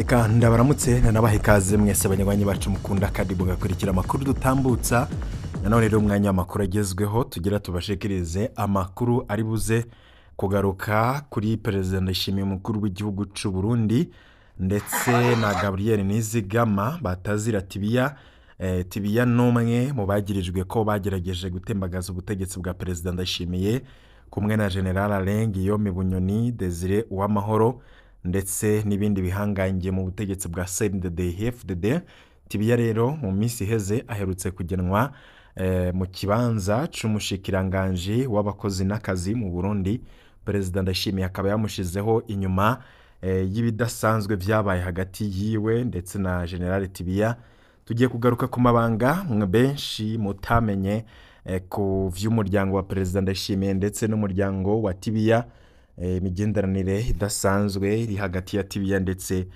Reka ndabaramutse nanabaha ikaze mwese abanywanyi bacu mukunda kandi mugakurikira amakuru dutambutsa. Nanone rero umwanya w'amakuru agezweho tugira tubashikirize amakuru ari buze kugaruka kuri Perezida Ndayishimiye, umukuru w'igihugu c'u Burundi, ndetse na Gabriel Nizigama batazira Tibiya. Tibiya n'umwe mu bagirijwe ko bagerageje gutembagaza ubutegetsi bwa Perezida Ndayishimiye kumwe na General Alain Guillaume Bunyoni, Desire Uwamahoro ndetse n'ibindi bihangange mu butegetsi bwa CNDD-FDD. Tibiya rero mu minsi iheze aherutse kugenwa mu kibanza c'umushikiranganji w'abakozi n'akazi mu Burundi. Perezida Ndayishimiye akaba yamushizeho inyuma y'ibidasanzwe vyabaye hagati yiwe ndetse na General Tibiya. Tugiye kugaruka ku mabanga mwe benshi mutamenye ku vy'umuryango wa Perezida Ndayishimiye ndetse n'umuryango wa Tibiya, imigenderanire idasanzwe iri hagati ya Tibiya ndetse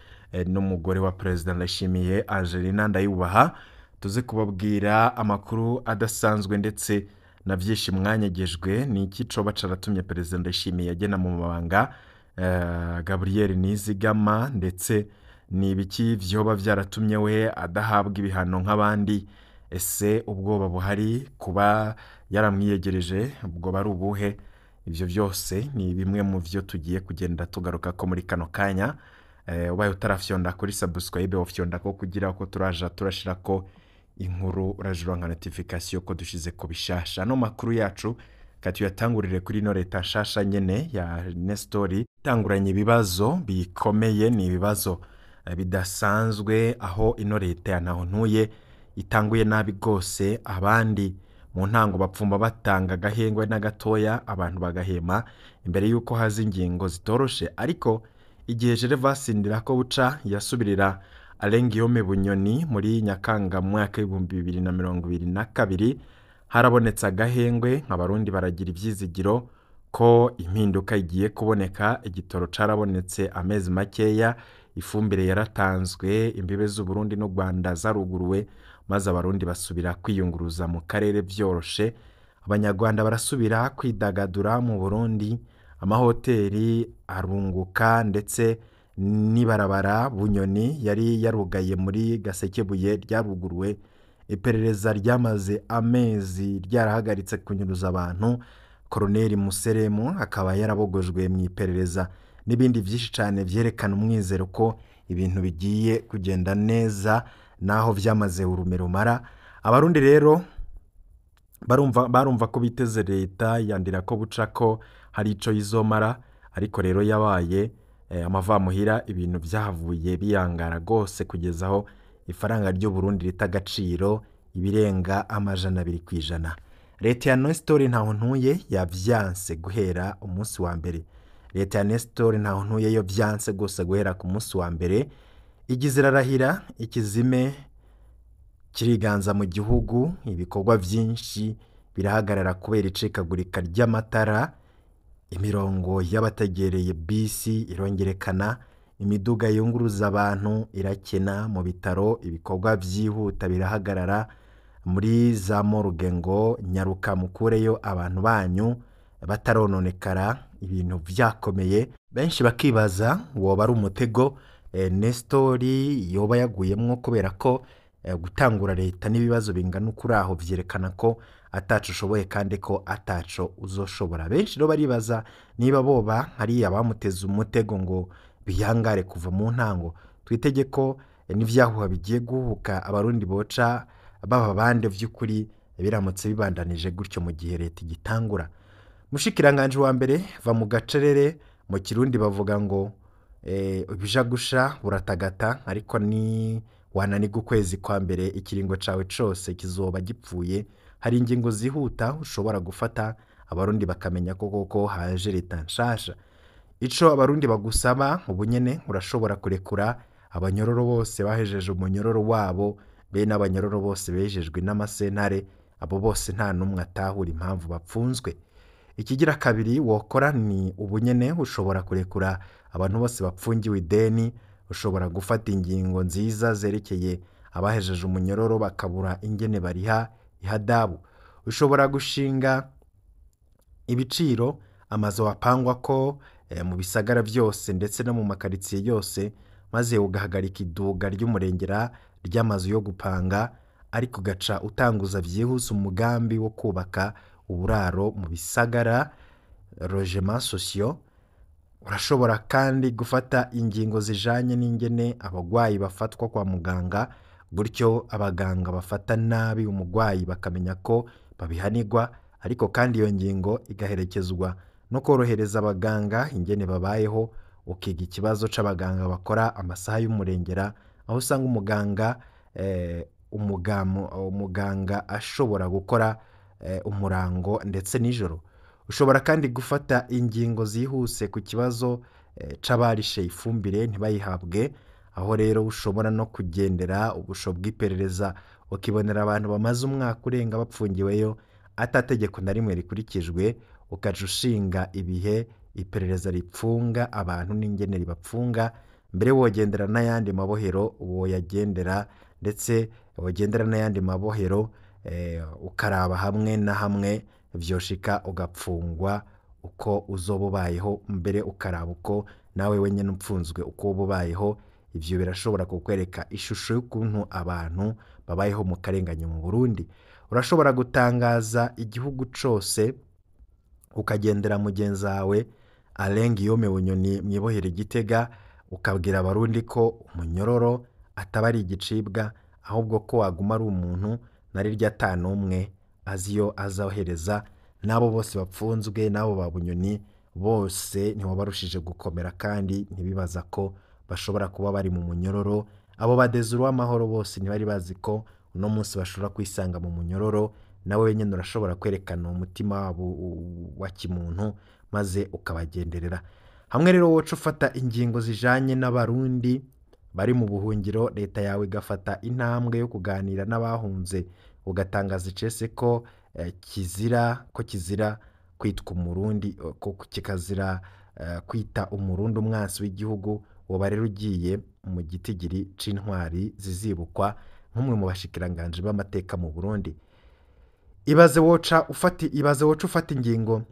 n'umugore wa Perezida Ndayishimiye, Angelina Ndayubaha. Tuze kubabwira amakuru adasanzwe ndetse na vyinshi mwanyegejwe. Ni iki coba caratumye Perezida Ndayishimiye agena mu mabanga Gabriel Nizigama, ndetse ni ibiki vyoba vyaratumye we adahabwa ibihano nk'abandi? Ese ubwoba buhari kuba yaramwiyegereje ubwo bari ubuhe? Ivyo vyose ni bimwe mu vyo tugiye kugenda tugaruka ko muri kano kanya. Ubaye utarafyonda kuri subscribe, wofyonda ko kugira ko turaja turashirako inkuru urajura nka notification ko dushize ko bishasha. No makuru yacu katuyatangurire kuri ino leta nshasha nyene ya Nestori itanguranye ibibazo bikomeye. Ni ibibazo bidasanzwe aho ino leta ya Ntahontuye itanguye nabi rwose. Abandi mu ntango bapfumba batanga agahengwe na gatoya, abantu bagahema imbere y'uko haza ingingo zitoroshe. Ariko igihe Gervas Ndirakobuca yasubirira Alain Guillaume Bunyoni muri Nyakanga mu mwaka w'2022, harabonetse agahengwe, abarundi baragira ivyizigiro ko impinduka igiye kuboneka. Igitoro carabonetse amezi makeya, ifumbire yaratanzwe, imbibe z'Uburundi n'u Rwanda zaruguruwe, maze abarundi basubira kwiyunguruza mu karere vyoroshe. Abanyarwanda barasubira kwidagadura mu Burundi, amahoteli arunguka, ndetse n'ibarabara Bunyoni yari yarugaye muri Gasekebuye ryaruguruwe. Iperereza ryamaze amezi ryarahagaritse kunyuruza abantu, Colonel Museremu akaba yarabogojwe mu iperereza, n'ibindi vyinshi cane vyerekana umwizero ko ibintu bigiye kugenda neza naho vyamaze urume rumara. Abarundi rero barumva ko biteze leta yandira ko buca ko hari ico izomara, ariko rero yabaye amavamuhira, ibintu vyahavuye biyangara gose kugeza aho ifaranga ry'u Burundi rita agaciro ibirenga 200%. Leta ya Nestor Ntahontuye yavyanse guhera umunsi wa mbere. Leta ya Nestor Ntahontuye yo vyanse gose guhera ku munsi wa mbere. Igize irarahira, ikizime kiriganza mu gihugu, ibikorwa vyinshi birahagarara kubera icikagurika ry'amatara, imirongo y'abategereye bisi irongerekana, imiduga yunguruza abantu irakena, mu bitaro ibikorwa vyihuta birahagarara, muri za morgue ngo nyaruka mukureyo abantu banyu batarononekara, ibintu vyakomeye. Benshi bakibaza woba ari umutego Nestori yoba yaguyemwo, kubera ko gutangura leta n'ibibazo bingana ukuri aho vyerekana ko ataco ushoboye kandi ko ataco uzoshobora. Benshi rero baribaza niba boba hari abamuteze umutego ngo bihangare kuva mu ntango. Twitege ko n'ivyahuha bigiye guhuka, abarundi boca baba bande vy'ukuri biramutse bibandanije gutyo mu gihe leta igitangura. Mushikiranganje wa mbere va mu gacerere, mu Kirundi bavuga ngo ibijagusha buratagata, ariko ni wananiga ukwezi kwa mbere ikiringo cawe cose kizoba gipfuye. Hari ingingo zihuta ushobora gufata abarundi bakamenya ko koko haje leta nshasha. Ico abarundi bagusaba ubu nyene, urashobora kurekura abanyororo bose bahejeje umunyororo wabo, be n'abanyororo bose bejejwe n'amasentare, abo bose nta n'umwe atahura impamvu bapfunzwe. Ikigira kabiri wokora ni ubu nyene ushobora kurekura abantu bose bapfungiwe ideni, ushobora gufata ingingo nziza zerekeye abahejeje umunyororo bakabura ingene bariha ihadabu, ushobora gushinga ibiciro amazu apangwa ko mu bisagara byose ndetse no mu makaritsiye yose. maze ugahagarika iduga ry'umurengera ry'amazu yo gupanga, ariko ugaca utanguza vyihuse umugambi wo kubaka uburaro mu bisagara, logements sociaux. Urashobora kandi gufata ingingo zijanye n'ingene abagwayi bafatwa kwa muganga, gutyo abaganga bafata nabi umugwayi bakamenya ko babihanirwa, ariko kandi iyo ngingo igaherekezwa no korohereza abaganga ingene babayeho, ukiga ikibazo c'abaganga bakora amasaha y'umurengera, aho usanga umuganga ashobora gukora umurango ndetse nijoro. Ushobora kandi gufata ingingo zihuse ku kibazo c'abarishe ifumbire ntibayihabwe, aho rero ushobora no kugendera ubusho bw'iperereza ukibonera abantu bamaze umwaka urenga bapfungiweyo atategeko na rimwe rikurikijwe, ukaca ushinga ibihe iperereza ripfunga abantu n'ingene ribapfunga, mbere wogendera n'ayandi mabohero woyagendera, ndetse wogendera n'ayandi mabohero ukaraba hamwe na hamwe vyoshika ugapfungwa uko uzoba ubayeho, mbere ukaraba uko nawe wenyene upfunzwe uko woba ubayeho. Ivyo birashobora kukwereka ishusho y'ukuntu abantu babayeho mu karenganyo mu Burundi. Urashobora gutangaza igihugu cose ukagendera mugenzi wawe Alain Guillaume Bunyoni mw'ibohero i Gitega, ukabwira abarundi ko umunyororo ataba ari igicibwa, ahubwo ko waguma ari umuntu narirya ata n'umwe azi iyo azohereza, n'abo bose bapfunzwe n'abo ba Bunyoni bose ntiwabarushije gukomera, kandi ntibibaza ko bashobora kuba bari mu munyororo. Abo ba Desire Uwamahoro bose ntibari bazi ko uno munsi bashobora kwisanga mu munyororo. Nawe wenyene urashobora kwerekana umutima wabo wa kimuntu maze ukabagenderera. Hamwe rero woca ufata ingingo zijanye n'abarundi bari mu buhungiro, leta yawe igafata intambwe yo kuganira n'abahunze, ugatangaza icese ko kizira kwitwa umurundi, ko kikazira kwita umurundi umwansi w'igihugu, woba rero ugiye mu gitigiri c'intwari zizibukwa nk'umwe mu bashikiranganji b'amateka mu Burundi. Ibaze woca ufata ingingo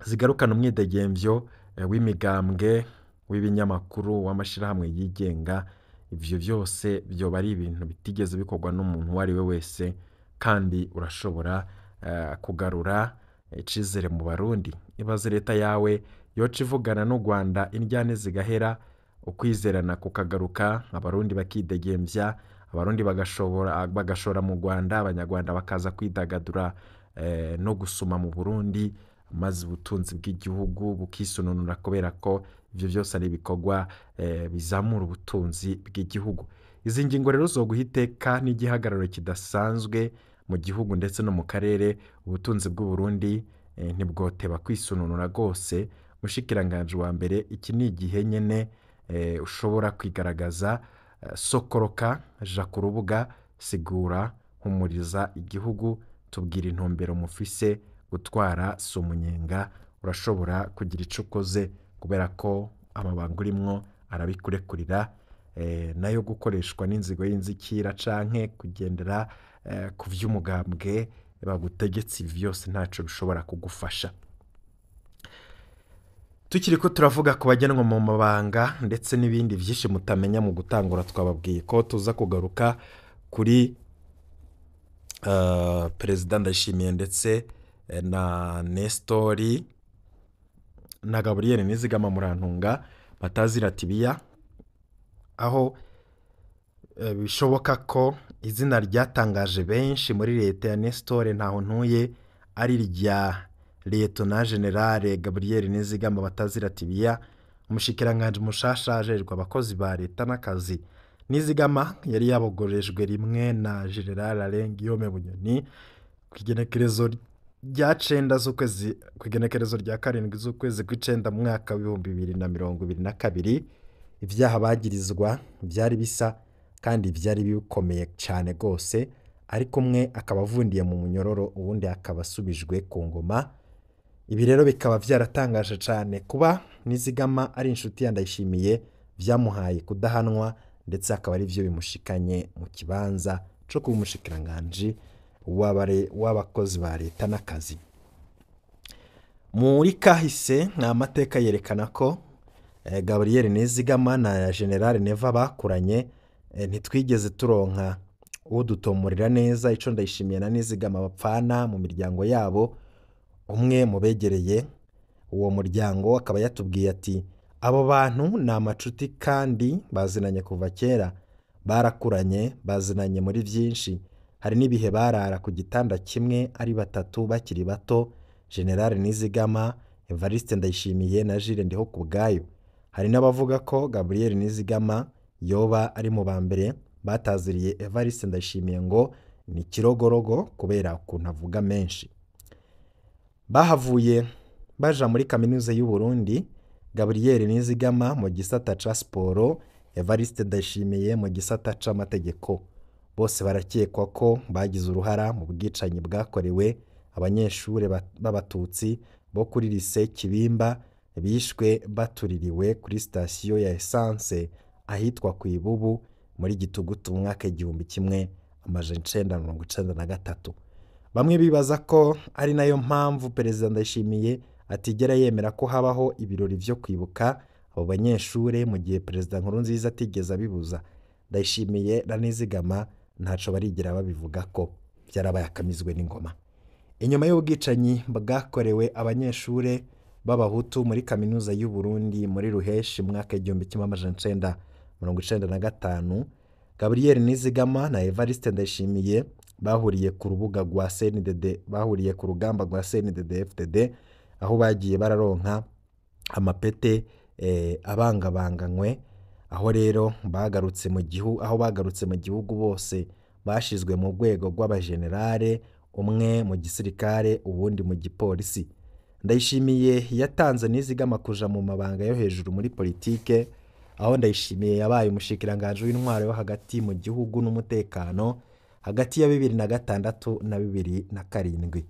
zigarukana umwidegemvyo w'imigambwe, w'ibinyamakuru, w'amashirahamwe yigenga. Ivyo vyose vyoba ari ibintu bitigeze bikorwa n'umuntu uwo ari we wese, kandi urashobora kugarura icizere mu Barundi. Ibaze leta yawe yoca ivugana n'u Rwanda indyane zigahera, ukwizerana kukagaruka, abarundi bakidegemvya, abarundi bagashora mu Rwanda, abanyarwanda bakaza kwidagadura no gusuma mu Burundi, maze ubutunzi bw'igihugu bukisununura, kubera ko ivyo vyose ari ibikorwa bizamura ubutunzi bw'igihugu. Izi ngingo rero zoguha iteka n'igihagararo kidasanzwe mu gihugu ndetse no mu karere. Ubutunzi bw'u Burundi ntibwoteba kwisununura rwose. Mushikiranganji wa mbere, iki ni igihe nyene ushobora kwigaragaza, sokoroka, ja ku rubuga, sigura, humuriza igihugu, tubwira intumbero mufise, gutwara si umunyenga. Urashobora kugira ico ukoze kubera ko amabanga urimwo arabikurekurira, nayo gukoreshwa n'inzigo y'inzikira canke kugendera ku vy'umugambwe bagutegetse, ibi vyose ntaco bishobora kugufasha. Tukiriko turavuga ku bagenwa mu mabanga ndetse n'ibindi vyinshi mutamenya mu gutangura, twababwiye ko tuza kugaruka kuri Perezida Ndayishimiye ndetse na Nestori na Gabriel Nizigama Murantunga batazira Tibiya, aho bishoboka ko izina ryatangaje benshi muri leta ya Nestor Ntahontuye ari irya Lieutenant General Gabriel Nizigama batazira Tibiya, umushikiranganji mushasha ajejwe abakozi ba leta n'akazi. Nizigama yari yabogorejwe rimwe na General Alain Guillaume Bunyoni ku igenekerezo rya cenda z'ukwezi, ku igenekerezo rya karindwi z'ukwezi kw'icenda mu mwaka w'2022. Ivyaha bagirizwa vyari bisa kandi vyari bikomeye cane gose, ariko umwe akaba avundiye mu munyororo, uwundi akaba asubijwe ku ngoma. Ibi rero bikaba vyaratangaje cane kuba Nizigama ari inshuti ya Ndayishimiye, vyamuhaye kudahanwa, ndetse akaba ari vyo bimushikanye mu kibanza co kuba umushikiranganji w'abakozi ba leta n'akazi. Muri kahise amateka yerekana ko Gabriel Nizigama na General Neva bakuranye, ntitwigeze turonka udutomorera neza ico Ndayishimiye na Nizigama bapfana mu miryango yabo. Umwe mu begereye uwo muryango akaba yatubwiye ati abo bantu ni amacuti kandi bazinanye kuva kera, barakuranye, bazinanye muri byinshi, hari n'ibihe barara ku gitanda kimwe ari batatu bakiri bato, General Nizigama, Evariste Ndayishimiye na Jules Ndihokubwayo. Hari n'abavuga ko Gabriel Nizigama yoba ari mu ba mbere bataziriye Evariste Ndayishimiye ngo ni kirogorogo kubera ukuntu avuga menshi. Bahavuye baja muri kaminuza y'u Burundi, Gabriel Nizigama mu gisata ca siporo, Evariste Ndayishimiye mu gisata c'amategeko. Bose barakekwa ko bagize uruhara mu bwicanyi bwakorewe abanyeshuri b'abatutsi bo kuri lycée Kibimba bishwe batuririwe kuri sitasiyo ya essence ahitwa ku Ibubu muri Gitugutu mu mwaka 1993. Bamwe bibaza ko ari nayo mpamvu Perezida Ndayishimiye atigera yemera ko habaho ibirori vyo kwibuka abo banyeshure mu gihe Perezida Nkurunziza atigeze abibuza. Ndayishimiye na Nizigama ntaco barigera babivuga ko byarabaye akamizwe n'ingoma. Inyuma y'ubwicanyi bwakorewe abanyeshure b'abahutu muri kaminuza y'u Burundi muri Ruheshi mu mwaka 1995, Gabriel Nizigama na Evariste Ndayishimiye bahuriye ku rubuga rwa CNDD, bahuriye ku rugamba rwa CNDD-FDD, aho bagiye bararonka amapete abangabanganywe. Aho rero bagarutse mu gihugu, aho bagarutse mu gihugu bose bashizwe mu rwego rw'abajenerale, umwe mu gisirikare uwundi mu gipolisi. Ndayishimiye yatanze Nizigama kuja mu mabanga yo hejuru muri politike, aho Ndayishimiye yabaye umushikiranganji w'intwaro yo hagati mu gihugu n'umutekano hagati ya 2006 na 2007.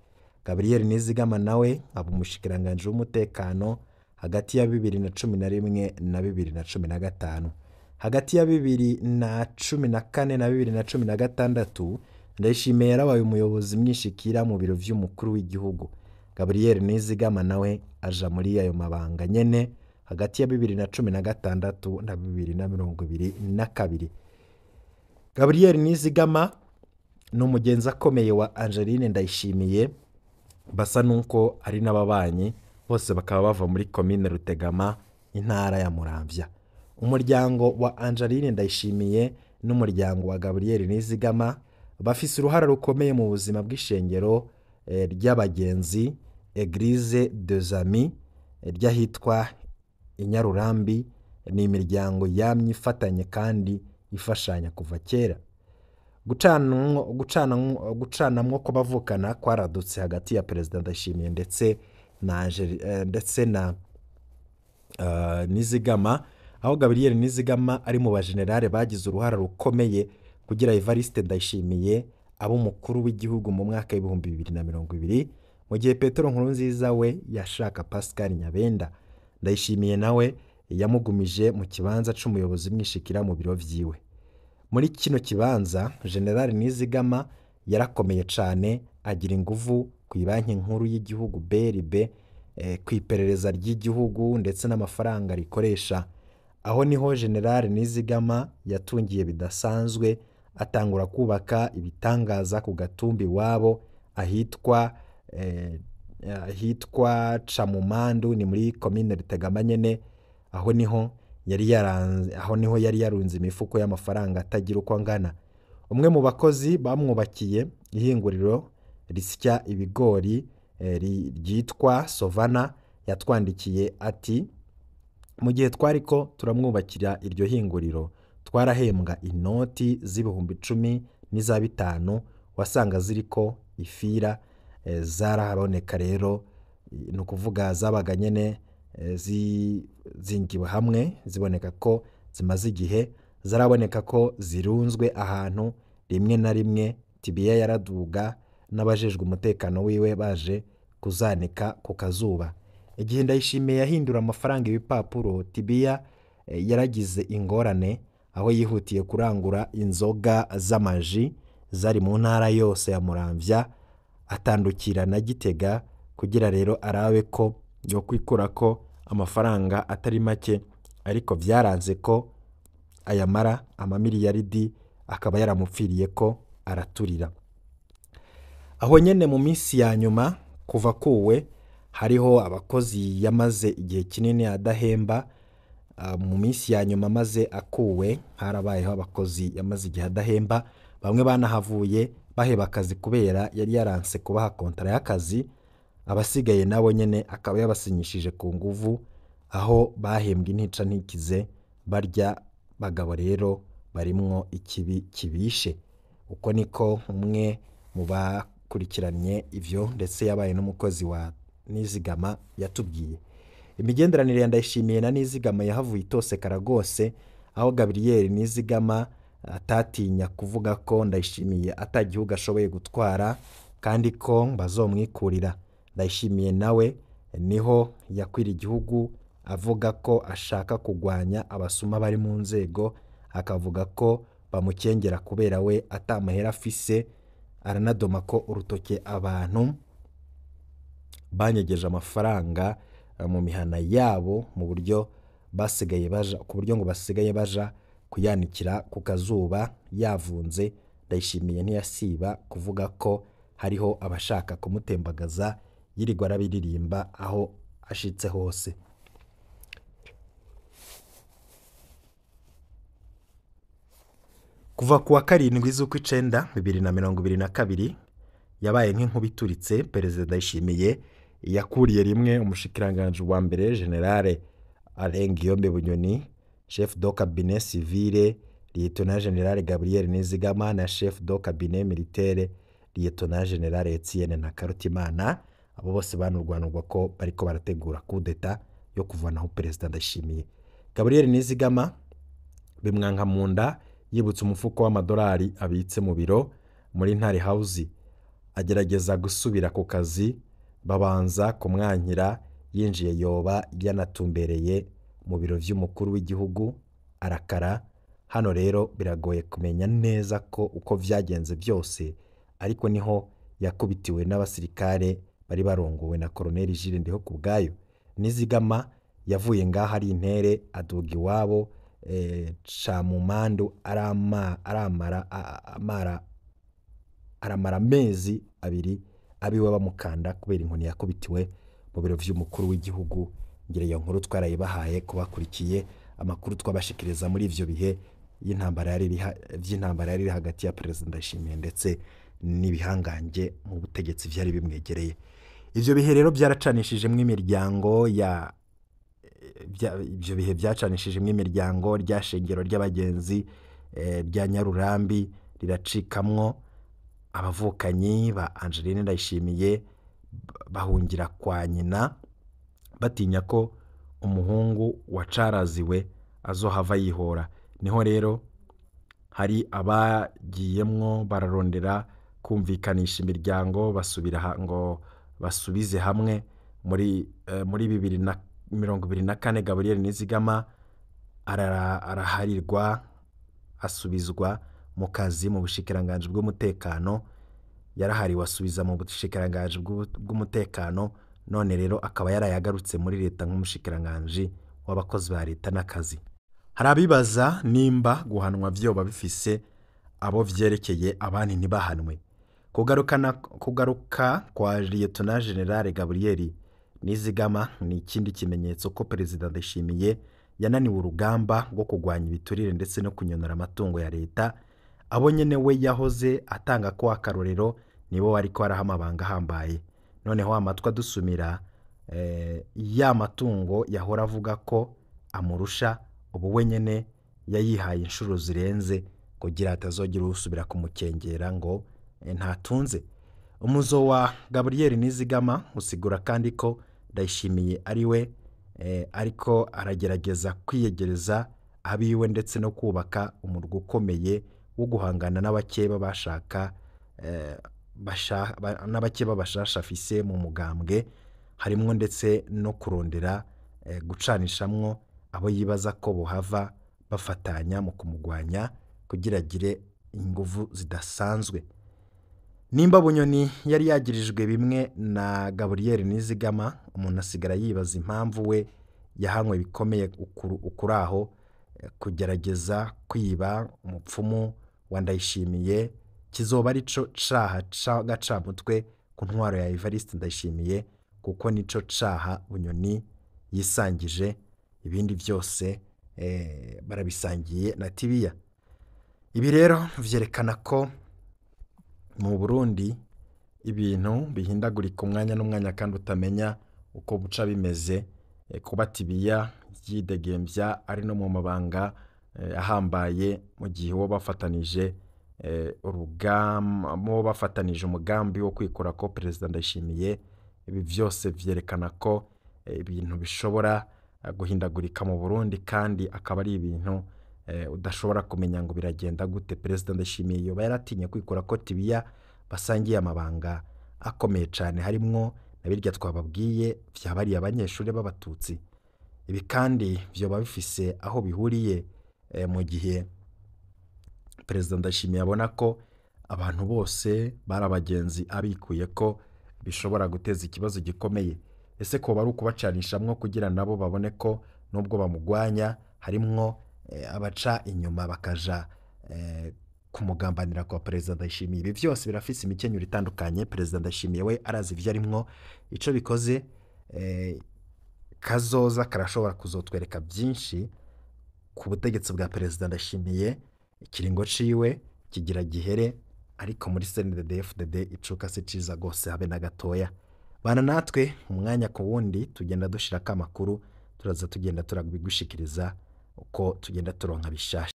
Gabriel Nizigama nawe aba umushikiranganji w'umutekano hagati ya 2011 na 2015. Hagati ya 2014 na 2016 Ndayishimiye yarabaye umuyobozi mwishikira mu biro vy'umukuru w'igihugu. Gabriel Nizigama nawe aja muri ayo mabanga nyene hagati ya 2016 na 2022. Gabriel Nizigama ni umugenzi akomeye wa Angeline Ndayishimiye, basa nuko ari n'ababanyi, bose bakaba bava muri komine Rutegama, intara ya Muramvya. Umuryango wa Angeline Ndayishimiye n'umuryango wa Gabriel Nizigama bafise uruhara rukomeye mu buzima bw'ishengero ry'abagenzi Eglise des Amis ry'ahitwa Inyarurambi. Ni imiryango yamye ifatanye kandi ifashanya kuva kera. Gucanamwo kw'abavukana kwaradutse hagati ya Perezida Ndayishimiye ndetse na Nizigama, aho Gabriel Nizigama ari mu bajenerale bagize uruhara rukomeye kugira Evariste Ndayishimiye abo umukuru w'igihugu mu mwaka 2020, mu gihe Petero Nkurunziza we yashaka Pascal Nyabenda. Ndayishimiye nawe yamugumije mu kibanza c'umuyobozi mwishikira mu biro vyiwe. Muri kino kibanza General Nizigama yarakomeye cane, agira inguvu ku banki nkuru y'igihugu BRB, ku iperereza ry'igihugu ndetse n'amafaranga rikoresha. Aho niho General Nizigama yatungiye bidasanzwe, atangura kubaka ibitangaza ku gatumbi wabo ahitwa Camumandu, ni muri komine Rutegama nyene. Aho niho yari yarunze imifuko y'amafaranga atagira uko angana. Umwe mu bakozi bamwubakiye ihinguriro risya ibigori ryitwa Sovana yatwandikiye ati: mu gihe twariko turamwubakira iryo hinguriro twarahembwa inoti z'10,000 n'iza 5, wasanga ziriko ifira, zarahaboneka. Rero ni ukuvuga zabaga nyene zingiwe hamwe, ziboneka ko zimaze igihe, zaraboneka ko zirunzwe ahantu. Rimwe na rimwe Tibiya yaraduga n'abajejwe umutekano wiwe baje kuzanika ku kazuba. Igihe Ndayishimiye yahindura amafaranga ibipapuro, Tibiya yaragize ingorane aho yihutiye kurangura inzoga z'amaji zari mu ntara yose ya Muramvya, atandukira na Gitega kugira rero arabe ko yo kwikura ko amafaranga atari make Ariko vyaranze ko ayamara, amamiliyaridi akaba yaramupfiriye ko araturira. Aho nyene mu minsi ya nyuma kuva kuwe hariho abakozi yamaze igihe kinini adahemba. Mu minsi ya nyuma maze akuwe harabayeho abakozi yamaze igihe adahemba, bamwe banahavuye baheba akazi kubera yari yaranse kubaha kontara y'akazi, abasigaye nabo nyene akaba yabasinyishije ku nguvu, aho bahembwa intica ntikize. Barya bagabo rero barimwo ikibi kibishe. Uko niko umwe mu bakurikiranye ivyo ndetse yabaye n'umukozi wa Nizigama yatubwiye. Imigenderanire ya Ndayishimiye na Nizigama yahavuye itosekara rwose, aho Gabriel Nizigama atatinya kuvuga ko Ndayishimiye ata gihugu ashoboye gutwara kandi ko bazomwikurira. Ndayishimiye nawe niho yakwira igihugu avuga ko ashaka kugwanya abasuma bari mu nzego, akavuga ko bamukengera kubera we ata mahera afise. Aranadoma ko urutoke abantu banyegeje amafaranga mu mihana yabo mu buryo basigaye baja, ku buryo ngo basigaye baja kuyanikira ku kazuba yavunze. Ndayishimiye ntiyasiba kuvuga ko hariho abashaka kumutembagaza, yirirwa arabiririmba aho ashitse hose. Kuva kuwa 7 z'ukwicenda 2022 yabaye nk'inkuba ituritse. Perezida Ndayishimiye yakuriye rimwe umushikiranganji wa mbere General Alain Guillaume Bunyoni, chef de cabinet civile Lieutenant General Gabriel Nizigama na chef de cabinet militaire Lieutenant General Etienne Ntakarutimana. Abo bose banurwanurwa ko bariko barategura coup d'etat yo kuvanaho Perezida Ndayishimiye. Gabriel Nizigama bimwanka mu nda, yibutse umufuko w'amadolari abitse mu biro muri Ntare House, agerageza gusubira ku kazi babanza kumwankira. Yinjiye yoba yanatumbereye mu biro vy'umukuru w'igihugu arakara. Hano rero biragoye kumenya neza ko uko vyagenze byose, ariko niho yakubitiwe n'abasirikare bari barongowe na Colonel Jules Ndihokubwayo. Nizigama yavuye ngaho ari intere aduga iwabo Camumandu, aramara amezi 2 abiwe bamukanda kubera inkoni yakubitiwe mu biro vy'umukuru w'igihugu. Ngira iyo nkuru twarayibahaye kubakurikiye amakuru twabashikiriza muri ivyo bihe y'intambara yari hagati ya Perezida Ndayishimiye ndetse n'ibihangange mu butegetsi vyari bimwegereye. Ivyo bihe rero byaracanishijemwo imiryango ya ivyo bihe byacanishijemwo imiryango, rya shengero ry'abagenzi rya Nyarurambi riracikamwo. Abavukanyi ba Angeline Ndayishimiye bahungira kwa nyina batinya ko umuhungu wa Caraziwe azohava yihora. Niho rero hari abagiyemwo bararondera kumvikanisha imiryango basubira ngo basubize hamwe. Muri 2024 Gabriel Nizigama araharirwa asubizwa mu kazi mu bushikiranganji bw'umutekano. Yarahariwe asubiza mu bushikiranganji bw'umutekano, none rero akaba yarayagarutse muri leta nk'umushikiranganji w'abakozi ba leta n'akazi. Hari abibaza nimba guhanwa vyoba bifise abo vyerekeye abandi ntibahanwe. Kugaruka kwa Lieutenant General Gabriel Nizigama ni ikindi kimenyetso ko Perezida Ndayishimiye yananiwe urugamba rwo kugwanya ibiturire ndetse no kunyonora amatungo ya leta. Abo nyene we yahoze atanga ko akarorero nibo ariko araha amabanga ahambaye. Noneho amatwi adusumira ya matungo yahora avuga ko amurusha, ubu we nyene yayihaye inshuro zirenze kugira atazogira usubira kumukengera ngo ntatunze. Umuzo wa Gabriel Nizigama usigura kandi ko Ndayishimiye ari we ariko aragerageza kwiyegereza abiwe ndetse no kubaka umurwa ukomeye wo guhangana n'abakeba bashaka n'abakeba bashasha afise mu mugambwe, harimwo ndetse no kurondera gucanishamwo abo yibaza ko bohava bafatanya mu kumugwanya kugira agire inguvu zidasanzwe. Nimba Bunyoni yari yagirijwe bimwe na Gabriel Nizigama, umuntu asigara yibaza impamvu we yahanywe bikomeye ukuraho kugerageza kwiba umupfumu wa Ndayishimiye kizoba arico caha c'agacamutwe ku ntwaro ya Evariste Ndayishimiye, kuko nico caha Bunyoni yisangije, ibindi vyose barabisangiye na Tibiya. Ibi rero vyerekana ko mu Burundi ibintu bihindagurika umwanya n'umwanya kandi utamenya uko buca bimeze. Kuba Tibiya yidegembya ari no mu mabanga ahambaye mu gihe uwo bafatanije urugamba, bafatanije umugambi wo kwikura ko Perezida Ndayishimiye, ibi vyose vyerekana ko ibintu bishobora guhindagurika mu Burundi, kandi akaba ari ibintu udashobora kumenya ngo biragenda gute. Perezida Ndayishimiye yoba yaratinye kwikura ko Tibiya basangiye amabanga akomeye cane, harimwo na birya twababwiye vya bariya abanyeshuri b'abatutsi. Ibi kandi vyoba bifise aho bihuriye mu gihe Perezida Ndayishimiye abona ko abantu bose bari abagenzi abikuye ko bishobora guteza ikibazo gikomeye. Ese koba ari ukubacanishamwo kugira nabo babone ko nubwo bamugwanya harimwo abaca inyuma bakaja kumugambanira kwa Perezida Ndayishimiye? Ibi vyose birafise imikenyero itandukanye. Perezida Ndayishimiye we arazi ivyo arimwo, ico bikoze kazoza karashobora kuzotwereka byinshi ku butegetsi bwa Perezida Ndayishimiye. Ikiringo ciwe kigira gihere, ariko muri CNDD-FDD icuka si ciza gose habe na gatoya. Bana natwe umwanya ku wundi tugenda dushirako amakuru, turaza tugenda turabigushikiriza uko tugenda turonka bishasha.